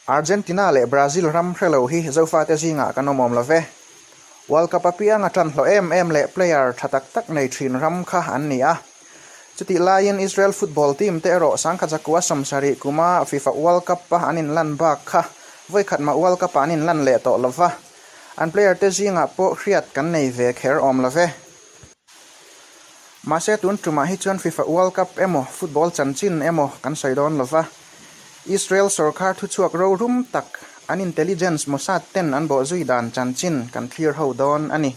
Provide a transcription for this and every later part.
Argentina leh Brazil ram hre lo hi Zofate zingah kan awm awm lo ve. World Cup apianga tan hlawh em em leh player tha tak tak nei thin ram kha an ni a. Chutih laiin Israel football team te erawh sangkhat zakua 70 kuma FIFA World Cup a an inlan bak kha vawikhat mah World Cup ah an inlan leh tawh lo va. An player te zingah pawh hriat kan nei ve kher awm lo ve. Mahse tun tumah hi chuan FIFA World Cup emaw football chanchin emaw kan sawi dawn lo va. Israel sorkar thuchhuak rorum tak an intelligence Mossad ten an bawhzui dan chanchin kan thlir ho dawn a ni.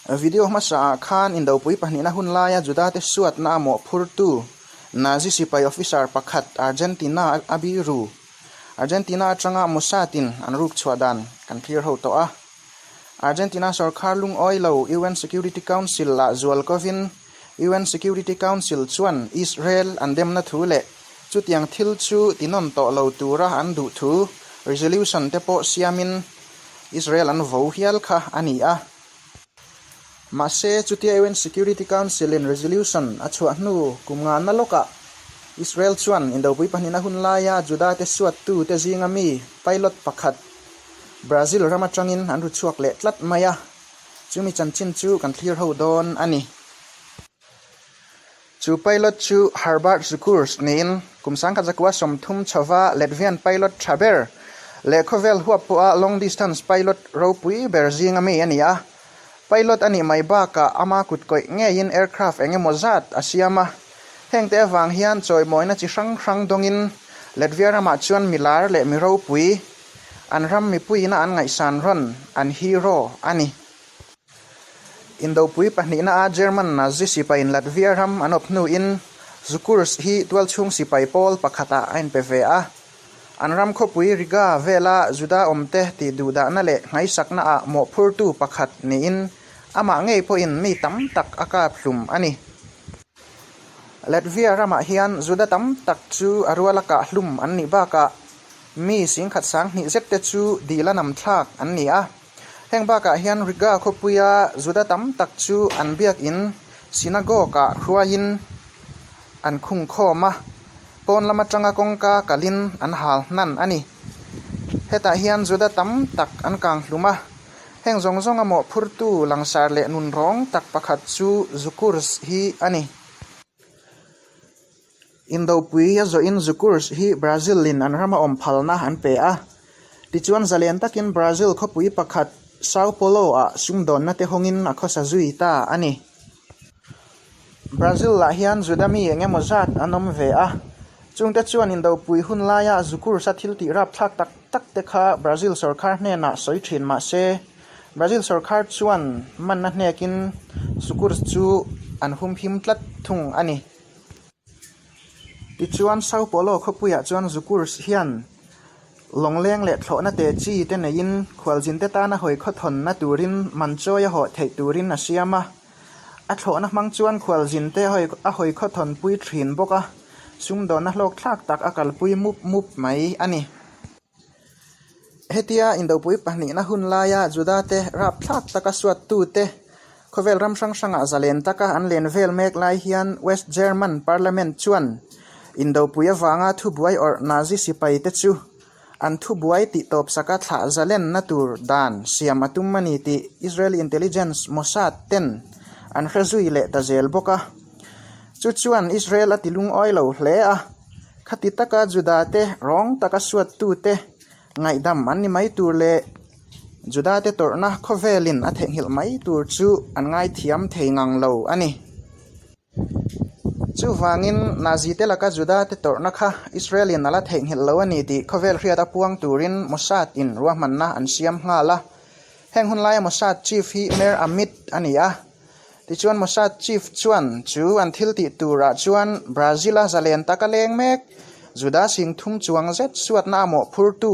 Video hmasa ah khan indopui pahnihna hun laia Juda te suatna a mawhphurtu Nazi sipai officer pakhat Argentina a biru Argentina atanga Mossad in an ruk chhuah dan kan thlir ho tawh a. Argentina sorkar lungawi lo UN Security Council ah zual kovin UN Security Council chuan Israel an demna thu leh chutiang thil chu tinawn tawh lo tura an duh thu resolution te pawh siamin Israel an vo hial kha a ni a. Mahse, chutia UN Security Council in resolution a chhuah hnu kum ngahna lawkah Israel chuan indopui pahnihna hun laia Juda te suattu te zinga mi pilot pakhat Brazil ram atangin an ru chhuak leh tlat mai a, chumi chanchin chu kan thlir ho dawn a ni. Chu pilot chu Herbert Cukurs niin kum sangkhat zakua 30 chhova Latvian pilot tha ber leh khawvel huap pawha long distance pilot ropui ber zinga mi a ni a. Pilot a nih mai bakah ama kut kawih ngeiin aircraft eng emaw zat a siam a. Hengte avang hian chawimawina chi hrang hrang dawngin Latvia ramah chuan milar leh mi ropui An ram mipuiina an ngaihsan rawn an hero a ni. Indopui pahnihna a German Nazi sipaiin Latvia ram an awp hnuin Cukurs hi tualchhung sipai pawl pakhatah a inpe ve a. An ram khawpui Riga vela Juda awmte tih duhdahna leh nghaisakna ah mawhphurtu pakhat niin amah ngei pawhin mi tam tak a kap hlum a ni. Latvia ramah hian Juda tam tak chu a ruala kah hlum an nih bakah Mi singkhat 2000 zet te chu dila nam thlak an ni a. Heng bakah hian Riga khawpuia Juda tam tak chu an biakin synagogue ah hruaiin an khung khawm a, pawn lam atanga kawngka kalin an hal hnan a ni. Hetah hian Juda tam tak an kang hlum a, heng zawng zawnga mawhphurtu langsar leh nunrawng tak pakhat chu Cukurs hi a ni. Indopui a zawhin Cukurs hi Brazil in an rama awm phalna an pe a. Tichuan zalen takin Brazil khawpui pakhat Sao Paulo ah sumdawnna te hawngin a khawsa zui ta a ni. Brazil ah hian Juda mi eng emaw zat an awm ve a. Chungte chuan Indopui hun laia Cukurs a thil tih rapthlak tak tak te kha Brazil sorkar hnenah sawi thin mah se, Brazil sorkar chuan manna hnekin Cukurs chu an humhim tlat thung a ni. Tichuan Sao Paulo khawpuiah chuan Cukurs hian lawngleng leh thlawhna te chi te neiin khualzinte tana hawi khawthawnna turin man chawi a hawh theih turin a siam a. A thlawhna hmang chuan khualzinte a hawi khawthawnpui thin bawk a, sumdawnna hlawkthlak tak a kalpui mup mup mai a ni. Hetia indopui pahnihna hun laia Judate rapthlak taka suattute khawvel ram hrang hrangah zalen taka an len vel mek lai hian West German Parliament chuan indopui avanga thubuai awrh Nazi sipaite chu an thubuai tih tawpsaka thlah zalenna tur dan siam a tum a ni tih Israeli intelligence Mossad ten an hre zui leh ta zel bawk a. Chu chuan Israel a ti lungawi lo hle a. Khati taka Judate rawng taka suattute ngaihdam an ni mai tur leh Judate tawrhna khawvelin a theihnghilh mai tur chu an ngaithiam thei ngang lo a ni. Chuvangin Nazi-te laka Judate tawrhna kha Israel-in a la theihnghilh lo a ni tih khawvel hriat a puang turin Mossad-in ruahmanna an siam nghal a. Heng hun laia Mossad chief hi Meir Amit a ni a. Tichuan Mossad chief chuan chu an thil tih turah chuan Brazil-a zalen taka leng mek Juda 3000 chuang zet suatna a mawhphurtu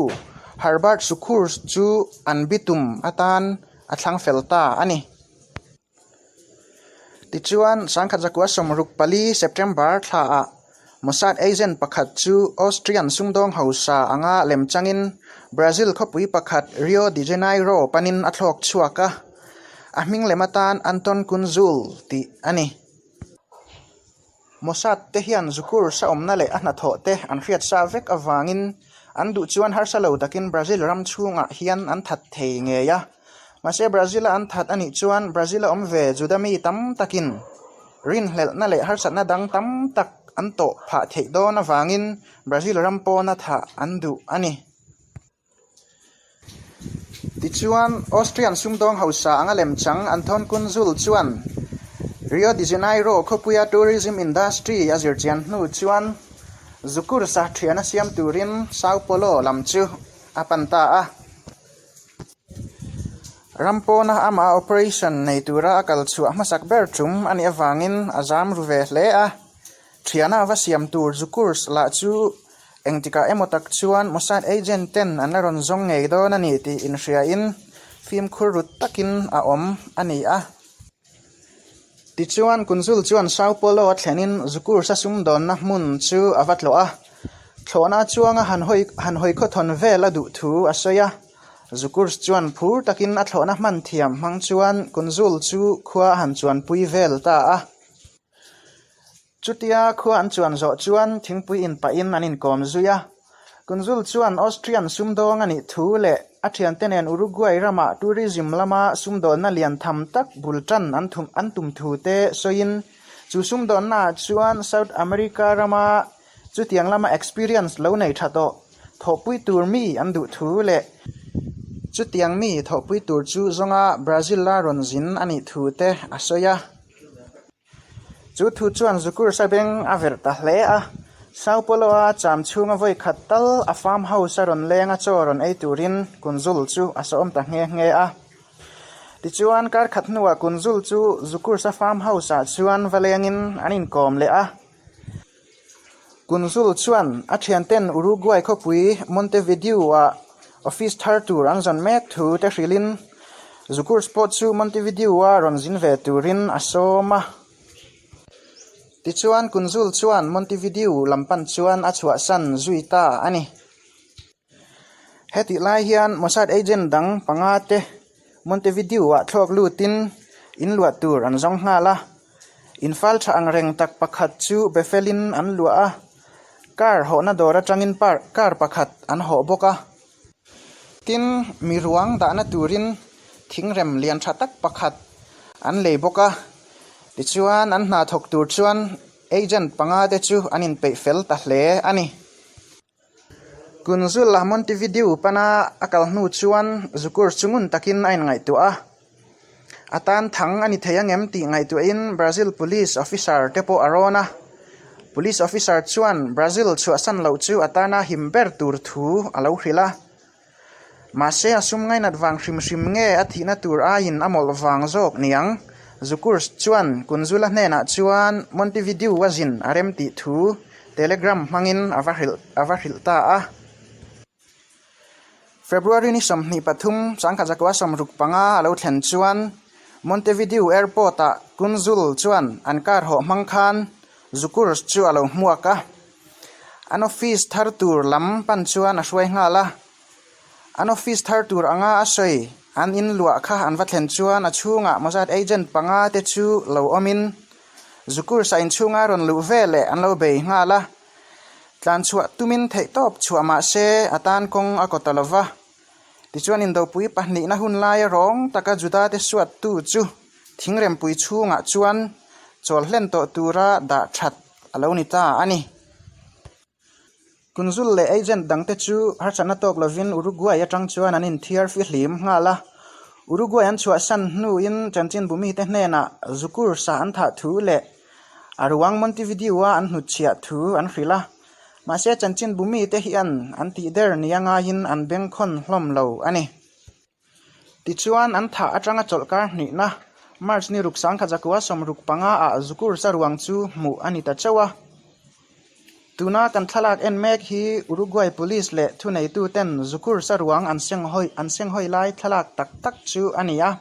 Herbert Cukurs chu an bitum atan a thlang fel ta a ni. Tichuan 1964 September thlaah Mossad agent pakhat chu Austrian sumdawng hausa anga lemchangin Brazil khawpui pakhat Rio de Janeiro panin a thlawk chhuak a. A hming lem atan Anton Kunzul tih a ni. Mossad te hian Cukurs a awmna leh a hnathawh te an hriat sa vek avangin An duh chuan harsa lo takin Brazil ram chhungah hian an that thei ngei a. Mahse Brazil-a an that a nih chuan Brazil-a awm ve Juda mi tam takin rinhlelhna leh harsatna dang tam tak an tawh phah theih dawn avangin Brazil ram pawna thah an duh a ni. Tichuan, Austrian sumdawng hausa anga lemchang Anton Kunzul chuan Rio de Janeiro khawpuia tourism industry a zirchian hnu chuan Zukursa thiana siam turin Sao Paulo lam chu a pan ta a. Ram pawna amah operation nei tura a kal chhuah hmasak ber tum a nih avangin a zam ru ve hle a. Thiana va siam tur Zukurs lah chu Engtikah emaw tak chuan Mossad agent ten an la rawn zawng ngei dawn a ni tih inhriain fimkhur rut takin a awm a ni a. Tichuan, Kunzul chuan Sao Paulo a thlenin Zukursa sumdawnna hmun chu a va tlawh a, thlawhna chuanga han hawi han hawi khawthawn vel a duh thu a sawi a. Zukurs chuan phur takin a thlawhna hman thiam hmang chuan Kunzul chu khua a han chuanpui vel ta a. Chutia khua an chuan zawh chuan thingpui inpahin an inkawm zui a. Kunzul chuan Austrian sumdawng a nih thu leh a thiante nen Uruguay ramah tourism lama sumdawnna lian tham tak bul tan an thum an tum thu te sawiin chu sumdawnnaah chuan South America rama chutiang lama experience lo nei tha tawh thawhpui tur mi an duh thu leh chutiang mi thawhpui tur chu zawnga Brazil-a rawn zin a nih thu te a sawi a. Chu thu chuan Zukur Sabeng a verh ta hle a, Sao Paulo-a cham chhunga vawi khat tal a farm house a rawn leng a chaw rawn ei turin Kunzul chu a sawm ta nghe nghe a. Tichuan, kar khat hnuah Kunzul chu Zukursa farm house-ah chuan va lengin an inkawm leh a. Kunzul chuan a thianten Uruguay khawpui Montevideo-ah office thar tur an zawn mek thu te hrilhin Zukurs pawh chu Montevideo-a rawn zin ve turin a sawm a. Tichuan Kunzul chuan Montevideo lam pan chuan a chhuahsan zui ta a ni. Hetih lai hian Mossad agent dang panga te Montevideo-ah thlawk lutin in luah tur an zawng nghal a. Infal tha ang reng tak pakhat chu befelin an luah a, car hawhna dawr atangin car pakhat an hawh bawk a. Tin, mi ruang dahna turin thingrem lian tha tak pakhat an lei bawk a. Tichuan, an hna thawk tur chuan agent panga te chu an inpeih fel ta hle a ni. Kunzula Montevideo pana a kal hnu chuan Zukur chu ngun takin a inngaihtuah a, a tan thang a ni thei angem tih ngaihtuahin Brazil Police officer te pawh a rawn a. Police officer chuan Brazil chhuahsan loh chu a tana him ber tur thu a lo hrilh a. Mahse a sum ngainat vang hrim hrim nge a thihna tur aiin a mawlh vang zawk niang? Zukurs chuan Kunzula hnenah chuan Montevideo a zin a rem tih thu telegram hmangin a va hrilh a va hrilh ta a. February ni 23 changkhat zakua 65 a lo thlen chuan Montevideo Airport-ah Kunzul chuan an car hawh hmang khan Zukurs chu a lo hmuak a. An office thar tur lam pan chuan a hruai nghal a, an office thar tur anga a sawi an in luah kha an va thlen chuan a chhungah Mossad agent panga te chu lo awmin Zukursa inchhunga rawn luh veleh an lo bei nghal a, tlan chhuah tumin theihtawp chhuah mah se a tan kawng a kaw ta lo va. Tichuan indopui pahnihna hun laia rawng taka Juda te suattu chu thingrempui chhungah chuan chawl hlen tawh tura dah that a lo ni ta a ni. Kunzul leh agent dangte chu harsatna tawk lovin Uruguay atang chuan an inthiar fihlim nghal a. Uruguay an chhuahsan hnuin chanchinbu mite hnenah Zukur sa an thah thu leh a ruang Montevideo-a an hnutchhiah thu an hrilh a. Mahse chanchinbu mite hian an tih der nia ngaiin an bengkhawn hlawm lo a ni. Tichuan, an thah atanga chawlhkar hnihna, March ni ruk sangkhat zakua 65 ah Zukur saruang chu hmuh a ni ta chauh a. Tuna kan thlalak en mek hi Uruguay Police leh thuneituten Zukur saruang an senghawi an senghawi lai thlalak tak tak chu a ni a.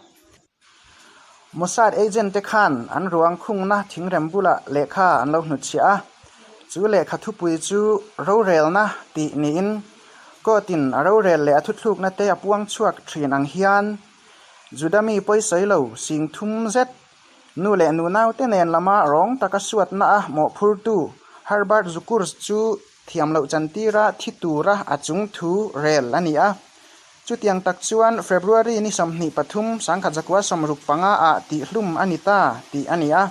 Mossad agent te khan an ruang khungna thingrem bulah lehkha an lo hnutchhiah a, chu lehkha thupui chu rorelna tih niin court in a rorel leh a thuthlukna te a puang chhuak thin ang hian Juda mi pawisawi lo sing thum zet nu leh nu naute nen lama rawng taka suatna a mawhphurtu Herbert Zukurs chu. Thiam loh chantira thi tura a chung thu rel a ni a. Chutiang tak chuan February ni 23, 1965 ah tihhlum a ni ta tih a ni a.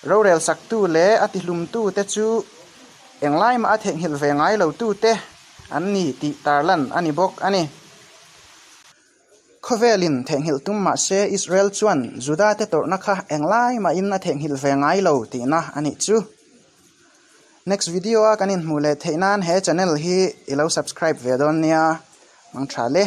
Rorel saktu leh a tihlumtu te chu englai mah a theihnghilh ve ngai lo tute an ni tih tarlan a ni bawk a ni. Khawvelin theihnghilh tum mah se Israel chuan Juda te tawrhna kha englai mahin a theihnghilh ve ngai lo tihna a nih chu. Next video a kan inhmuh leh theih nan he channel hi i lo subscribe ve dawn nia. Mang tha le.